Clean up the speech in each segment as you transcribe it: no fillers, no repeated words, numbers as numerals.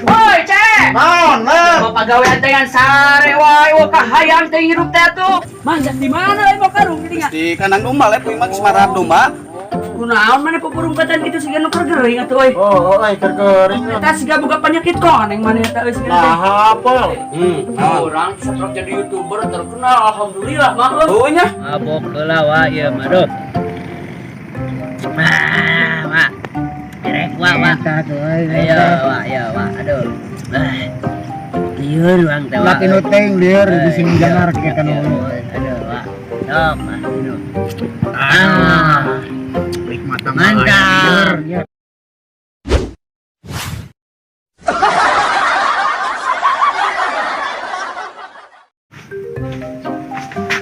Woi, Cek. Naon, Mang? Mau pagawean teh ngan sare wae, wah kahayang teh hirup teh tuh. Mang, di mana euy karung gini? Di kandang domba le, puing mah geus marab domba. Kunaon maneh pupurungkatan kitu siga nu keur gering atuh euy. Oh, oh, keur gering. Eta siga boga penyakit koneng maneh eta euy siga teh. Nah, apa? Orang setrok jadi YouTuber terkenal, alhamdulillah mah euy. Oh nya. Mabok heula wa ieu mah duh. Ah, wa. Erek wa wa. Ayo wa, ayo wa. Aduh. Ah. Lieur urang teh wa. Laki nu teuing lieur di sini jangar ke kanu. Aduh wa. Sok ah minum. Ah. Mantap.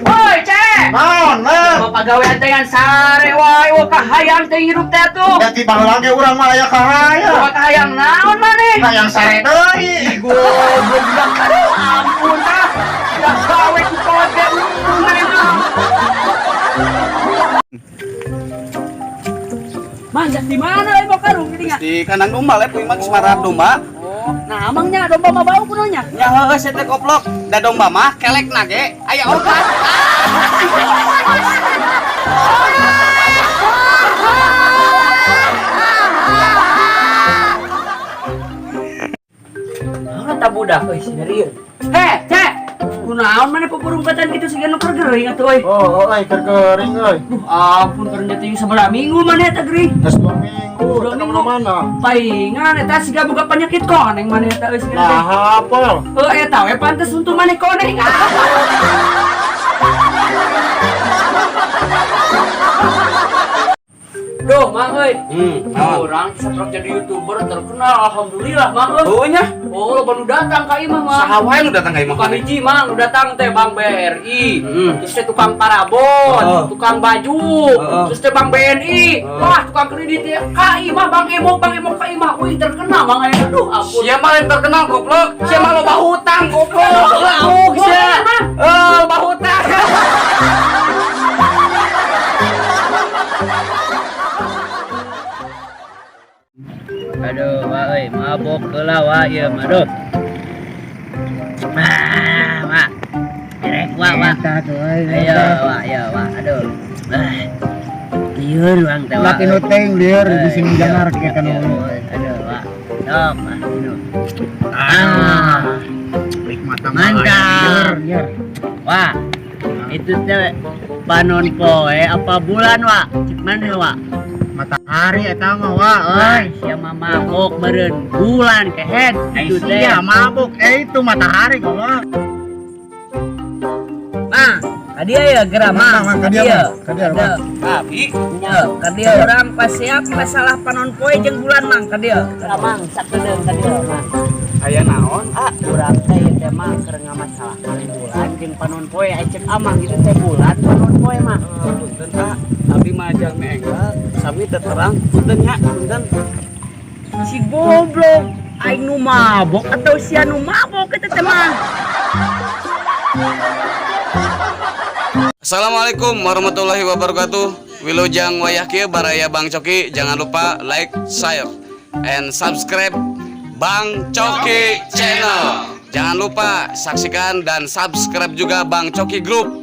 Woi, Cek. Naon, Mang? Mau pagawean teh ngan sare wae, wah kahayang teh hirup teh tuh. Da ti baheula ge urang mah aya kahayang. Wah kahayang naon maneh? Hayang sare deui. Goblok budak, aduh ampun ah. Dah gawe ku kode maneh mah. Mang, di mana euy karung gini? Di kandang domba le, puing mah geus marab domba. Oh, nah amangnya domba mah bau kunonya. Nya heueuh sia teh goblok. Da domba mah kelekna ge aya obat. Naon eta budak euy sieun. Heh, Cek. Kunaon maneh pupurungkatan kitu siga nu keur gering atuh euy. Oh, oh, keur gering euy. Duh, ampun keur teh sabaraha minggu maneh eta gering. Geus 2 minggu, Dua teu minggu. mana? Paingan eta siga boga penyakit koneng maneh eta euy siga teh. Nah, apa? Heuh eta we pantes untuk maneh koneng. Duh, Mang euy. Orang setrok jadi YouTuber terkenal, alhamdulillah Mang euy. Oh nya. Oh, lo baru datang ka imah, Mang. Saha wae nu datang ka imah? Tukang hiji Mang, nu datang teh Bank BRI. Terus teh tukang parabon, tukang baju, terus teh Bank BNI. Wah, tukang kredit teh ka imah Bang Emok, Bang Emok ka imah. Wih, terkenal Mang aya. Aduh, ampun. Sia mah lain terkenal goblok. Sia mah loba hutang goblok. Oh, sia. Eh, loba hutang. Aduh wa euy, mabok heula wa ieu mah duh. Ah, wa. Erek wa wa. Ayo wa, ayo wa. Aduh. Ah. Lieur urang teh wa. Laki nu teuing lieur di sini jangar ke kanu. Aduh wa. Sok ah minum. Ah. Mantap. Wah, itu teh panon poe apa bulan wa? Cek mana wa? Matahari eta mah wa euy. Sia mah mabok meureun bulan kehed itu teh. Sia mabuk itu matahari goblok. Mang, ka dieu ya geura mang. Mang, ka dieu, Mang. Ka dieu, Mang. Abi. Nya, ka dieu urang pas siap masalah panon poe jeung bulan mang ka dieu. Mang, sakedeung ka dieu mang. Aya naon? Ah, urang teh ieu teh mah keur ngamasalahkan bulan jeung panon poe ai ceuk amang gitu teh bulan panon poe mah. Punten ah, abdi mah jalmi enggal, sami teu terang, punten nya, punten. Si goblok aing nu mabok atau sia nu mabok eta teh mah. Assalamualaikum warahmatullahi wabarakatuh. Wilujeng wayah kieu baraya Bang Coki, jangan lupa like, share, and subscribe Bang Coki Channel. Jangan lupa saksikan dan subscribe juga Bang Coki Group.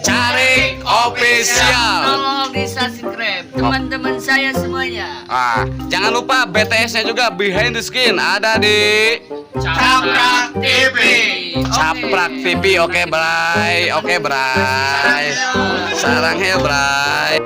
Cari Official. Tolong di subscribe teman-teman saya semuanya. Ah, jangan lupa BTS-nya juga Behind the Skin ada di Caprak TV. Caprak TV. Oke, bray. Oke, bray. Sarangnya, bray.